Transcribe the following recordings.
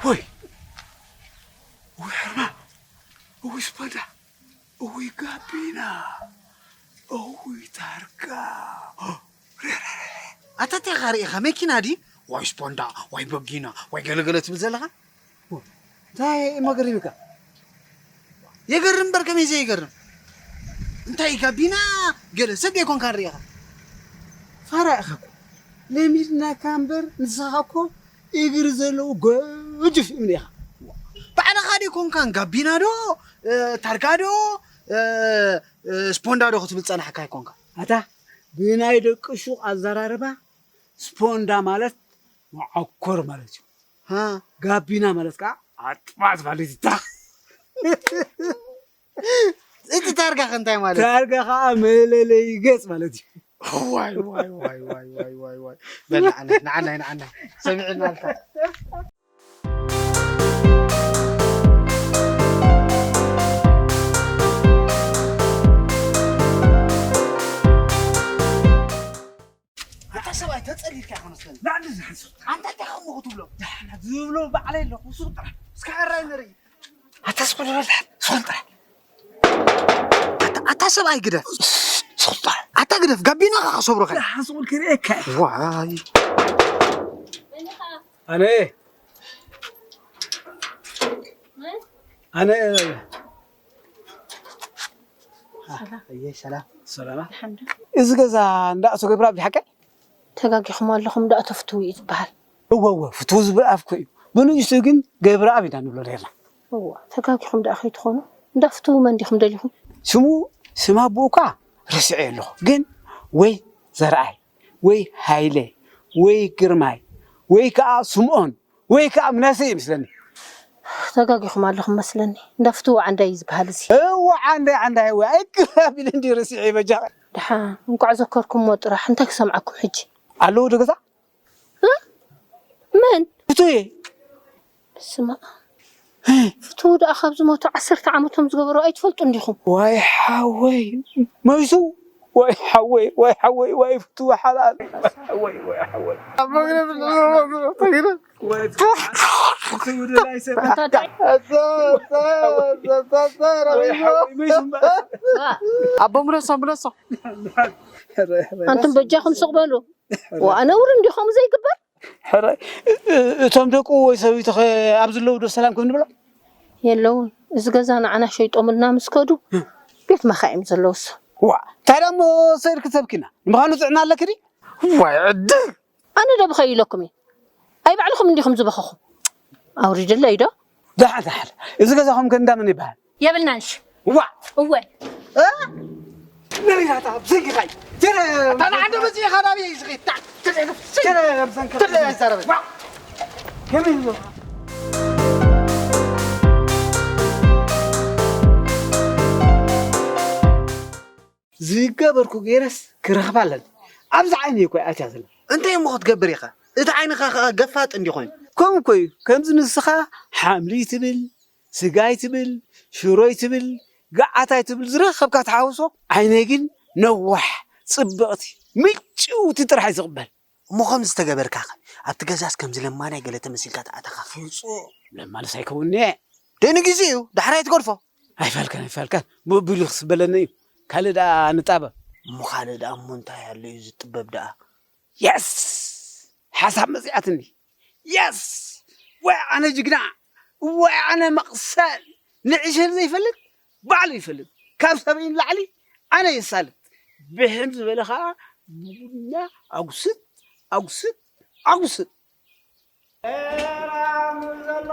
ወይ ወይ ሕርማ፣ ወይ ስፖንዳ፣ ወይ ጋቢና፣ ወይ ታርጋ። ኣታ እንታይ ኢኻ ርኢኻ? መኪና ድዩ? ዋይ ስፖንዳ፣ ዋይ በጊና፣ ዋይ ገለገለ ትብል ዘለኻ? እንታይ እሞ ገሪምካ? የገርም እምበር ከመይ ዘይገርም? እንታይ ጋቢና ገለ ሰብ ዘይኮንካ ንሪኢኻ? ፋራ ኢኻ እኮ። ለሚድናካ እምበር ንስኻ እኮ እግሪ ዘለዎ ገጅፍ እምኒ ኢኻ። ባዕልኻ ዶ ኣይኮንካን ጋቢና ዶ፣ እ፣ ታርጋ ዶ፣ እ፣ እ፣ ስፖንዳ ዶ ክትብል ጸናሕካ ኣይኮንካ? ኣታ ብናይ ደቂ ሹቕ ኣዘራርባ ስፖንዳ ማለት መዓኮር ማለት እዩ። ሃ። ጋቢና ማለት ከዓ ኣጥባት ማለት እዩ። እቲ ታርጋ ከ እንታይ ማለት እዩ? ታርጋ ከዓ መለለይ ገጽ ማለት እዩ። ዋይ ዋይ ዋይ ዋይ ዋይ ዋይ ዋይ። በል ንዓናይ ንዓናይ ንዓናይ ሰሚዕና ኣልካ። ኣታ ሰብኣይ ተጸሊልካ ኢኻ መስለኒ። ንዓዲ ዝሓንሱ። ኣንታ እንታይ ከምኡ ክትብሎ? ንዓና ዝብሎ ባዕለይ ኣለኹ፣ ስቕ ጥራሕ። እስከ ሕራይ ንርኢ። ኣታ ስቕ በል፣ ስቕ ጥራሕ። ኣታ፣ ኣታ ሰብኣይ ግደፍ። ስቕ ጥራሕ። ኣታ ግደፍ፣ ጋቢና ኸዓ ክሰብሮ ኸ። ሓንሱ ክርእየካ። ዋይ። ኣነ። ኣነ። ሰላም። ኣየ፣ ሰላም። ሰላም። ደሓን ዶ? እዚ ገዛ እንዳ ኣቶ ገብረኣብ ድዩ ሓቀይ? ተጋጊኹም ኣለኹም፣ እንዳ ኣቶ ፍትው እዩ ዝበሃል። እወ፣ እወ፣ ፍትው ዝብል ኣፍ እኮ እዩ። ብንእሽቱ ግን ገብረኣብ ኢና ንብሎ ነርና። እዋ፣ ተጋጊኹም ደኣ ከይትኾኑ። እንዳ ፍትው መን ዲኹም ደሊኹም? ስሙ፣ ስም ኣቦኡ እኳ ረሲዐዮ ኣለኹ። ግን ወይ ዘርኣይ፣ ወይ ሃይለ፣ ወይ ግርማይ፣ ወይ ከኣ ስምኦን፣ ወይ ከኣ ምናሴ ይመስለኒ። ተጋጊኹም ኣለኹም መስለኒ። እንዳ ፍትው ዓንዳይ እዩ ዝበሃል እዚ። እወ፣ ዓንዳይ፣ ዓንዳይ፣ እወ። ኣይክላቢል እንዲ ረሲዐ በጃ። ደሓን፣ እንቋዕ ዘከርኩምዎ ጥራሕ። እንታይ ክሰምዓኩም ሕጂ? ኣለዉ ዶ ገዛ? እ? መን? ፍቱዬ። በስመ ኣብ። እ? ፍትው ደኣ ካብ ዝሞቱ ዓሰርተ ዓመቶም ዝገበሩ ኣይትፈልጡን ዲኹም? ዋይ ሓወይ፣ መይሱ? ዋይ ሓወይ፣ ዋይ ሓወይ፣ ዋይ ፍትው ሓላል። ዋይ፣ ዋይ ሓወይ። ኣብ መግረብ ተግረብ። ዋይ ፍትው ደላይ ሰብ። እንታይ? ዋይ ሓወይ፣ መይሱ እምበኣር። ኣቦ ምለሶ፣ ምለሶ። ኣንቱም በጃኹም ስቕ በሉ። ወኣ ነውሪ እንዲዩ ከምኡ ዘይግበር? ሕራይ፣ እ-፣ እ-፣ እቶም ደቁ ወይ ሰበይቱ ኸ ኣብ ዘለዉ ዶ ሰላም ክንብሎ? የለውን። እዚ ገዛ ንዓና ሸይጦምልና ምስ ከዱ፣ ቤት መኻይም ዘለውስ? ዋ፣ እንታይ ደኣ እሞ ሰይርኪ ሰብኪና? ንምዃኑ ጥዕና ኣለኪ ድዩ? ዋይ ዕድል! ኣነ ዶ ብኸይ ኢለኩም እየ? ኣይ ባዕልኹም እንዲኹም ዝበኸኹም። ኣውሪድለይ ዶ? ደሓን፣ ደሓን። እዚ ገዛኹም ከ እንዳ መን ይበሃል? የብልናንሽ። ዋ! እወ። እ? ነቢራታ፣ ብዘይግኻይ። ጀረ፣ ኣታ ንዓንደ መጽኢ ኢኻ ናብይ ዝኸይድ? ታ፣ ጀረ፣ ጀረ፣ ብዘንከ-፣ ጀረ፣ ኣይዛረበን። ዋ! ከመይ ኢሉ? ዝገበርኩ ገይረስ ክረኽባ ኣለኒ። ኣብዚ ዓይኒ እኮ እያ ኣትያ ዘላ። እንታይ እሞ ክትገብር ኢኻ? እቲ ዓይንኻ ኸኣ ገፋጥ እንዲ ኮይኑ። ከምኡ እኮ እዩ። ከምዚ ንስኻ ሓምሊ ትብል፣ ስጋይ ትብል፣ ሽሮይ ትብል፣ ገዓታይ ትብል ዝረኸብካ ትሓውሶ። ዓይነይ ግን ነዋሕ፣ ጽብቕቲ፣ ምጭውቲ ጥራሕ እዩ ዝቕበል። እሞ ከምዚ ዝተገበርካኸ? ኣብቲ ገዛስ ከምዚ ለማናይ ገለ ተመሲልካ ተኣተኻ? ፍጹም ለማንስ ኣይከውን'የ። ደንጊዙ እዩ፣ ዳሕራይ ትገድፎ። ኣይፋልካን፣ ኣይፋልካን። ብቢሉ ክስበለኒ እዩ። ካልእ ደኣ ንጣበብ። እሞ ካልእ ደኣ እሞ እንታይ ኣሎ እዩ ዝጥበብ ደኣ? የስ! ሓሳብ መጺኣትኒ። የስ! ወይ ኣነ ጅግና! ወይ ኣነ መቕሰን! ንዕሸል ዘይፈልጥ ባዕሉ ይፈልጥ። ካብ ሰበይ ንላዕሊ ኣነ የሳልጥ። ብሕም ዝበለ ኸኣ ብቡና ኣጉስጥ፣ ኣጉስጥ፣ ኣጉስጥ። ጤራሙ ዘሎ፣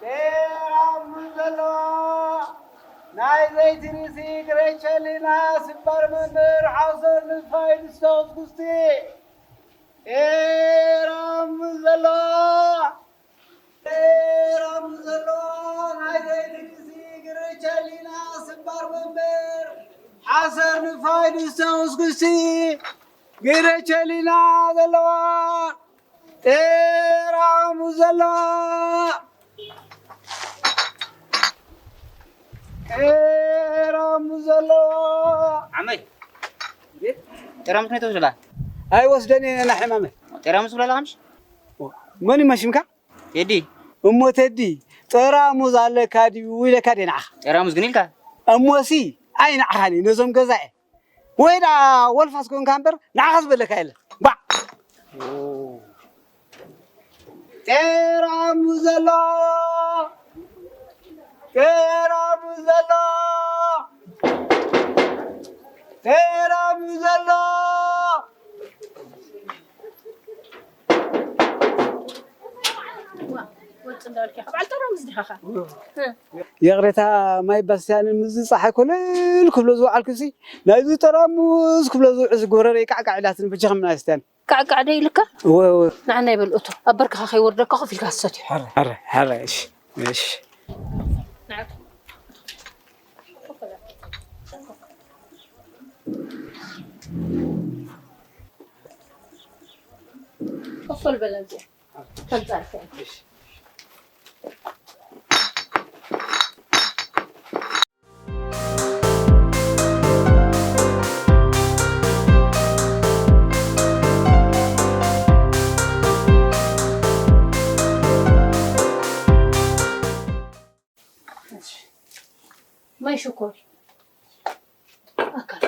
ጤራሙ ዘሎ፣ ናይ ዘይቲ ርእሲ ግረቸሊና ስባር መንበር ሓውሰር ንፋይድ ስቶክስ ጉስቲ። ጤራሙ ዘሎ፣ ጤራሙ ዘሎ፣ ናይ ዘይቲ ርእሲ ግረቸሊና ስባር መንበር ሓሰር ንፋይድ ስቶክስ ጉስቲ። ግረቸሊና ዘለዋ፣ ጤራሙ ዘለዋ፣ ጤራሙ ዘለዋ። ዓመይ፣ ጤራሙስ ነይተው ዝብላ? ኣይወስደን እየ ናሕማመ። ጤራሙስ ብላ ለኻምሽ? መን እዩ ሽምካ? ቴዲ። እሞ ቴዲ፣ ጠራሙዝ ኣለካ ድዩ ኢለካ ድየ ንዓኻ? ጠራሙዝ ግን ኢልካ። እሞሲ ኣይንዓኻን እዩ፣ ነዞም ገዛ እየ። ወይ ደኣ ወልፋስ ኮንካ እምበር ንዓኻ ዝበለካ የለን። ባዕ! ኦ። ጠራሙዝ ዘሎ፣ ጠራሙዝ ዘሎ፣ ጠራሙዝ ዘሎ። ወጽእ እንዳበልካ ኢኻ። በዓል ጠራሙዝ ዲኻ ኸ? ይቕሬታ፣ ማይ ባስቲያንን ምዝጻሕ ኣይኮነን ክብሎ ዝወዓልኩሲ፣ ናይዚ ጠራሙዝ ክብሎ ዝውዕል ጎረረይ ቃዕቃዕ ኢላትኒ፣ በጃኹም ማይ ባስቲያን። ቃዕቃዕ ዶ ኢልካ? እወ፣ እወ። ንዓና ይበል እቶ። ኣብ በርካኻ ከይወርደካ ኮፍ ኢልካ ትሰትዮ። ሐረ፣ ሐረ፣ ሐረ፣ እሺ፣ እሺ። ንዓ። ኮፍ በል እዚኣ። ከምጻልካ። ማይ ሽኮር። ኣካል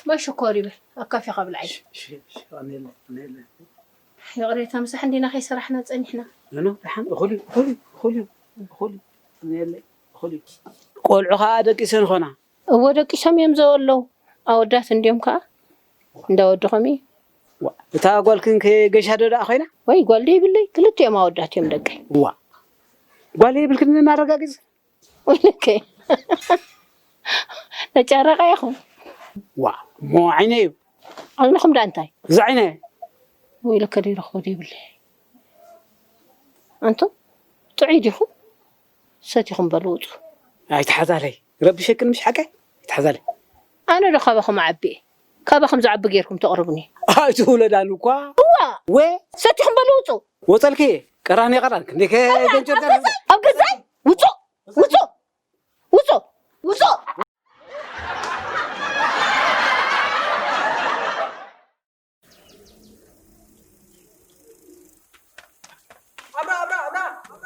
ማይ ሽኮር ይብል፣ ኣካፊኻ ብልዓይ። እሺ፣ እሺ፣ እሺ፣ ቀንየለይ፣ ቀንየለይ። ይቕሬታ፣ ምሳሕ እንዲና ከይሰራሕና ጸኒሕና። ኖ፣ ኖ፣ ደሓን፣ እኹል እዩ፣ እኹል እዩ፣ እኹል እዩ፣ እኹል እዩ፣ ቀንየለይ፣ እኹል እዩ። ቆልዑ ኸኣ ደቂሰን ኾና። እወ፣ ደቂሶም እዮም ዘለዉ። ኣወዳት እንድዮም ከኣ፣ እንዳወድኾም እዩ። ዋ፣ እታ ጓልክን ከ ገሻ ዶ ደኣ ኮይና? ወይ፣ ጓል ዶ ይብለይ? ክልቲኦም ኣወዳት እዮም ደቀይ። ዋ፣ ጓል የብልክን እናረጋግጽ? ወይለከ። ነጨረቃ ኢኹም። ዋ፣ እሞ ዓይነ እዩ። ዓይንኹም ደኣ እንታይ? እዚ ዓይነ። ወይለከ፣ ደይረኽቦ ደይብለይ። ኣንቱም፣ ጥዑይ ዲኹም? ሰቲኹም በሉ፣ ውጹ። ኣይትሓዛለይ። ረብሸክን ምሽ ሓቀይ? ኣይትሓዛለይ። ኣነ ዶ ካባኹም ዓቢ እየ? ካባኹም ዝዓቢ ጌርኩም ተቕርቡኒ? ኣይትውለዳን እኳ። እዋ! ወ! ሰቲኹም በሉ፣ ውጹ። ወጸልኪ፣ ቀራን እየ ቀራን። ክንደይ ከ ኣብ ገንጨር ገዛይ፣ ኣብ ገዛይ፣ ውጹ! ውጹ! ውጹ! ውጹ! ኣብራ፣ ኣብራ፣ ኣብራ፣ ኣብራ።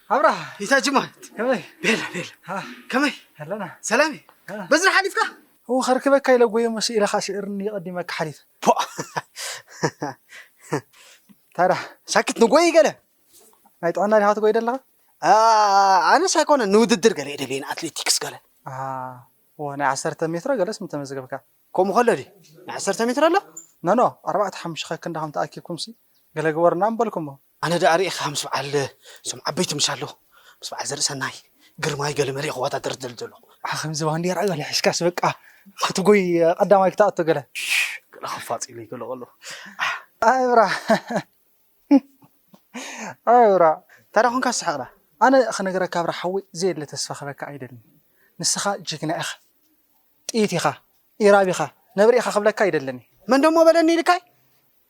ኣብራ። ይታ ጅማ። ከመይ? ቤላ፣ ቤላ። ሃ። ከመይ? ኣለና። ሰላም እዩ። ሃ። በዝና ሓሊፍካ? እው፣ ከርክበካ ኢለ ጎየ መስ ኢለ ኻስዕርኒ ቀዲመካ ሓሊፈ። ፖ። ታዲያ? ሳክት ንጎይ ገለ። ናይ ጥዕና ዲኻ ትጎይ ደለኻ? ኣ፣ ኣነስ ኣይኮነን፣ ንውድድር ገለ እየ ደልየ፣ ንኣትሌቲክስ ገለ። ኣሃ። እዎ፣ ናይ ዓሰርተ ሜትሮ ገለስ ምተመዝገብካ? ከምኡ ከሎ ድዩ? ናይ ዓሰርተ ሜትሮ ኣሎ? ኖ፣ ኖ፣ ኣርባዕተ ሓሙሽተ ከክንዳኹም ተኣኪብኩምሲ፣ ገለ ግበሩና ምበልኩሞ። ኣነ ደኣ ርኢኻ ምስ በዓል፣ እዞም ዓበይቲ ምሽ ኣለዉ፣ ምስ በዓል ዘርእሰናይ፣ ግርማይ ገለ መለ ክወዳደር ዝደሊ ዘለኹ። ኣኸ፣ ከምዚ ባንዴራ ገለ ሒዝካስ በቃ፣ ክትጎይ ቀዳማይ ክትኣቱ ገለ። ሽሽ፣ ገለ ክፋጽ ኢሉ ገለ ከሎ። ኣይ፣ ብራ። ኣይ፣ ብራ። ታዲያ ኾንካ ትስሕቕ ደኣ? ኣነ ክነግረካ፣ ብራ ሓወይ፣ ዘየለ ተስፋ ክበካ ኣይደልን። ንስኻ ጅግና ኢኻ። ጥይት ኢኻ፣ ኢራብ ኢኻ፣ ነብሪ ኢኻ ክብለካ ኣይደልን እየ። መን ደሞ በለኒ ኢልካይ?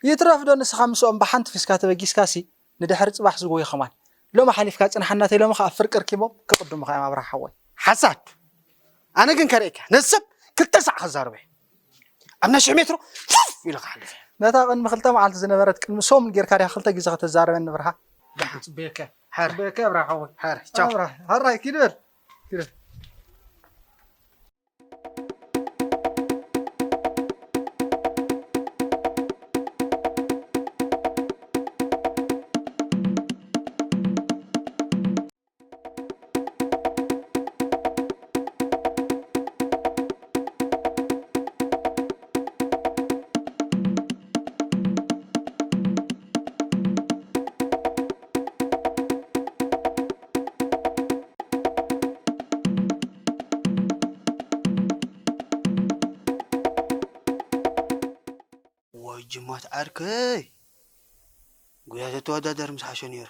ይትረፍ ዶ ንስኻ ምስኦም ብሓንቲ ፊስካ ተበጊስካሲ፣ ንድሕሪ ጽባሕ ዝጎዩ ኸማን። ሎሚ ሓሊፍካ ጽንሓና ተይሎሚ ኸኣ ፍርቂ ርኪቦም ክቕድሙኻ እዮም ኣብርሃ ሓወይ። ሓሳድ! ኣነ ግን ከርእየካ፣ ነዚ ሰብ ክልተ ሳዕ ክዛረበ እየ። ኣብ ናይ ሽሕ ሜትሮ ፉፍ ኢሉ ክሓልፍ እየ። ነታ ቅድሚ ክልተ መዓልቲ ዝነበረት ቅድሚ ሰሙን ጌርካ ዲኻ ክልተ ግዜ ከተዛርበኒ ብርሃ? ደሓን። ጽበየካ። ሓር። ጽበየካ ኣብርሃ ሓወይ። ሓር፣ ቻው። ኣብርሃ፣ ሓራይ፣ ኪድ በል። ኪድ በል። ወይ ጅማት ዓርከይ፣ ጉያ ተተወዳደር ምስ ሓሸ ነይሩ።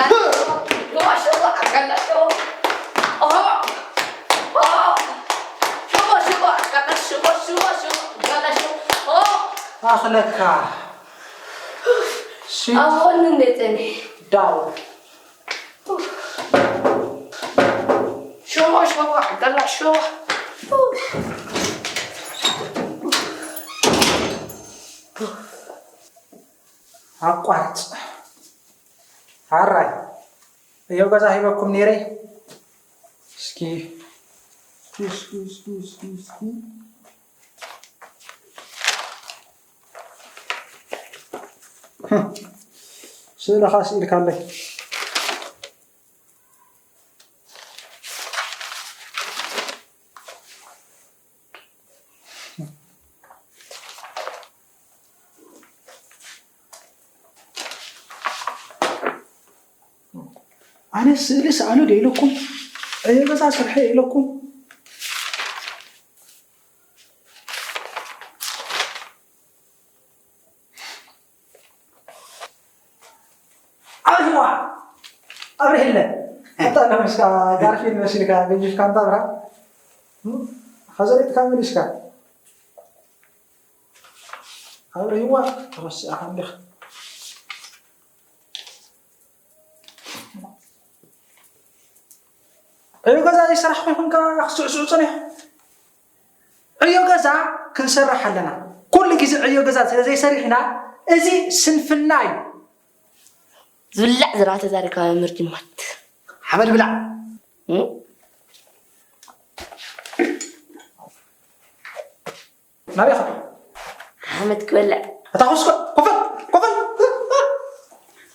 ሽቦ፣ ሽቦ፣ ሽቦ፣ ኣጋላ ሽቦ። ኦሆ፣ ኦሆ። ሽቦ፣ ሽቦ፣ ኣጋላ ሽቦ፣ ሽቦ፣ ሽቦ፣ ኣጋላ ሽቦ። ኦሆ። ኣኽለካ። ሲ- ኣብ ጎኒ እንደ ጸኒሕ። ዳው። ሽቦ፣ ሽቦ፣ ኣጋላ ሽቦ። ኣቋርጽ። ሓራይ። እዮ ገዛ ሂበኩም ነይረ። እስኪ፣ እስኪ፣ እስኪ፣ እስኪ፣ እስኪ። ስእልኻ ስኢልካለይ። ኣነ ስእሊ ሰኣሉ ዶ ኢለኩም? ዕዮ ገዛ ስርሐ ኢለኩም? ኣብርሂዋ ኣብርሂለ ኣታ ለምስካ ጋርፊን መሲልካ ገንጅፍካ እንታ ብራ ኸዘሪጥካ መሊስካ ኣብርሂዋ ተወሲኣኻ እንዲኻ ዕዮ ገዛ ዘይሰራሕ ኮይንኩም ከዓ ክስዕስዑ ፀኒሑ። ዕዮ ገዛ ክንሰርሕ ኣለና። ኩሉ ግዜ ዕዮ ገዛ ስለ ዘይሰሪሕና እዚ ስንፍና እዩ። ዝብላዕ ዝረኣ ተዛሪብካ መምህር ጅማት። ሓመድ ብላዕ። እም? ናበይ ኸዱ? ሓመድ ክበልዕ። እታ ኹስኮ ኮፈል ኮፈል።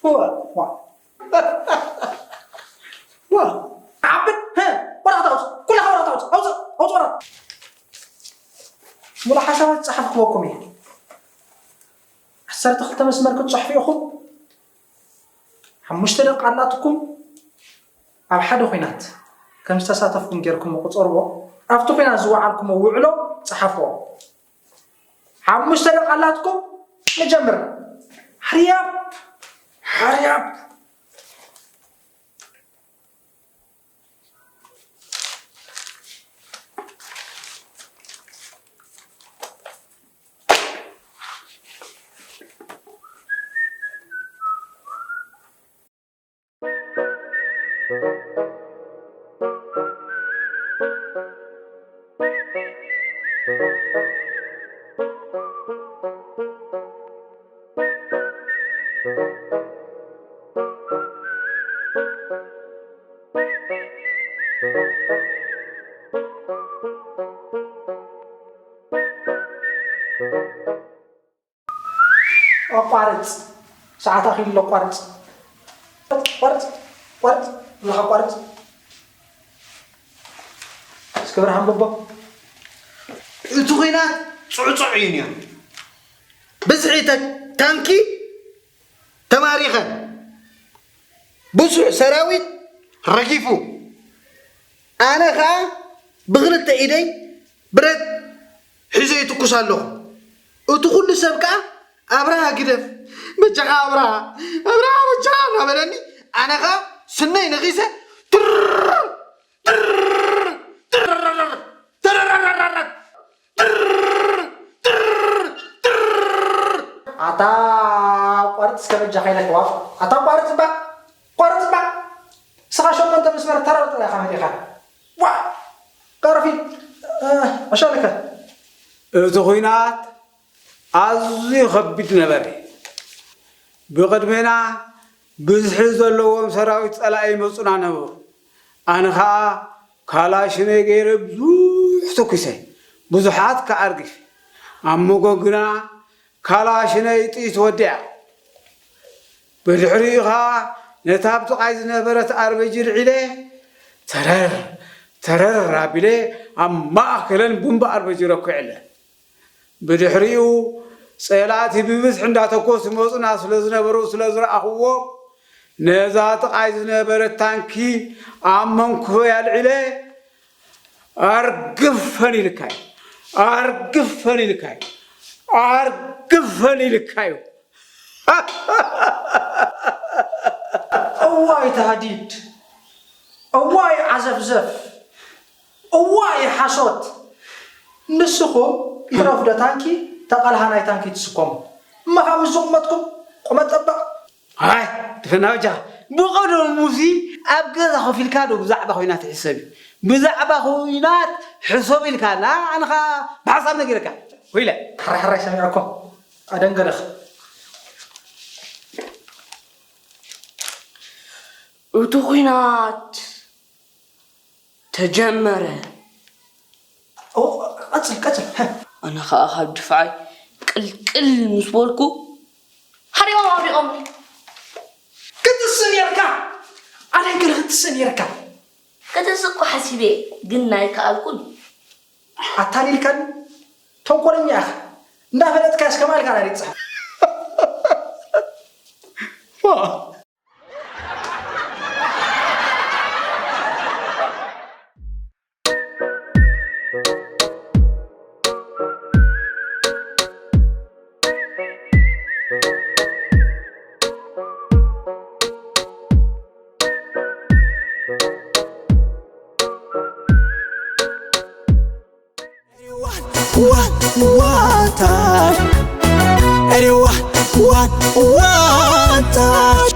ዋ ዋ ዋ ዓብድ ሀ ወረቐት ኣውፅ ኩላኻ ወረቐት ኣውፅ ኣውፅ ኣውፅ ወረቐት ሙሉ ሓሳባት ጸሓፍክወኩም እየ። ዓሰርተ ክልተ መስመር ክትጽሕፉ ኢኹም። ሓሙሽተ ደቂ ኣላትኩም ኣብ ሓደ ኹናት ከም ዝተሳተፍኩም ጌርኩም ቁጸርዎ። ኣብቲ ኹናት ዝወዓልኩሞ ውዕሎ ጸሓፍዎ። ሓሙሽተ ደቂ ኣላትኩም ንጀምር። ሕርያብ ሕርያብ ኣቋርጽ። ሰዓት ኣኺሉ ኣሎ። ኣቋርጽ። ኣቋርጽ። ኣቋርጽ። ብለኻ ኣቋርጽ። እስከ ብርሃን ቦቦ። እቲ ኹናት ጽዕጹዕ እዩ ነይሩ። ብዝሒ ተ-፣ ታንኪ ተማሪኸ። ብዙሕ ሰራዊት ረጊፉ። ኣነ ኸኣ ብኽልተ ኢደይ ብረት ሒዘ ይትኩስ ኣለኹ። እቲ ኩሉ ሰብ ከኣ ኣብርሃ ግደፍ፣ በጃኻ ኣብርሃ፣ ኣብርሃ በጃኻ እናበለኒ፣ ኣነ ኸኣ ስነይ ነኺሰ ትር፣ ትር፣ ትር፣ ትር፣ ትር፣ ትር፣ ትር። ኣታ ቋርጽ እስከ በጃኻ ኢለካ፣ ዋፍ። ኣታ ቋርጽ እባ፣ ቋርጽ እባ። ንስኻ ሸሞንተ መስመር ተራር ጥራይ ኢኻ መሊእኻ። ዋ! ቃርፊ፣ እ፣ ኣሻልከ። እቲ ኹናት ኣዝዩ ከቢድ ነበረ። ብቕድሜና ብዝሒ ዘለዎም ሰራዊት ጸላኢ ይመጹና ነበሩ። ኣነ ኸኣ ካላሽነይ ገይረ ብዙሕ ተኲሰ፣ ብዙሓት ከኣ ኣርጊፈ። ኣብ መንጎ ግና ካላሽነይ ጥይት ወዲኣ። ብድሕሪኡ ኸኣ ነታ ኣብ ጥቓይ ዝነበረት ኣርበጂ ልዒለ ተረር ተረር ኣቢለ ኣብ ማእከለን ቡምባ ኣርበጂ ረኲዐለን። ብድሕሪኡ ጸላእቲ ብብዝሒ እንዳተኮሱ ይመጹና ስለ ዝነበሩ ስለ ዝረኣኽዎ፣ ነዛ ጥቓይ ዝነበረት ታንኪ ኣብ መንኩበይ ኣልዒለ፣ ኣርግፈን ኢልካዩ፣ ኣርግፈን ኢልካዩ፣ ኣርግፈን ኢልካዩ። እዋይ ታህዲድ፣ እዋይ ዓዘፍዘፍ፣ እዋይ ሓሶት። ንስኹም ይትረፍ ዶ ታንኪ፣ ተቓልሃ ናይ ታንኪ ትስከሙ። እሞ ካብ ምስ ዝቑመጥኩም ቁመት ጠበቕ። ኣይ ድፈና በጃኻ። ብቐደሙሲ ኣብ ገዛ ኮፍ ኢልካ ዶ ብዛዕባ ኹናት ይሕሰብ እዩ? ብዛዕባ ኹናት ሕሰብ ኢልካና ኣነ ኸኣ ብሓሳብ ነጊረካ። ወይለ። ሕራይ ሕራይ ሰሚዐኩም ኣደንገለኽ። እቲ ኹናት ተጀመረ። ቀፅል ቀፅል። ኣነ ኸኣ ካብ ድፍዓይ ቅልቅል ምስ በልኩ ሓሪቖም ኣውዲቖምኒ። ክትስእ ነይርካ። ኣደንገለ ክትስእ ነይርካ። ክጥስእ እኮ ሓሲበ ግን ኣይከኣልኩን። ኣታሊልካኒ። ተንኮለኛ ኢኻ። እንዳፈለጥካስ ከማልካ ናሪፅኻ። One, one, one time. Everyone, one, one time.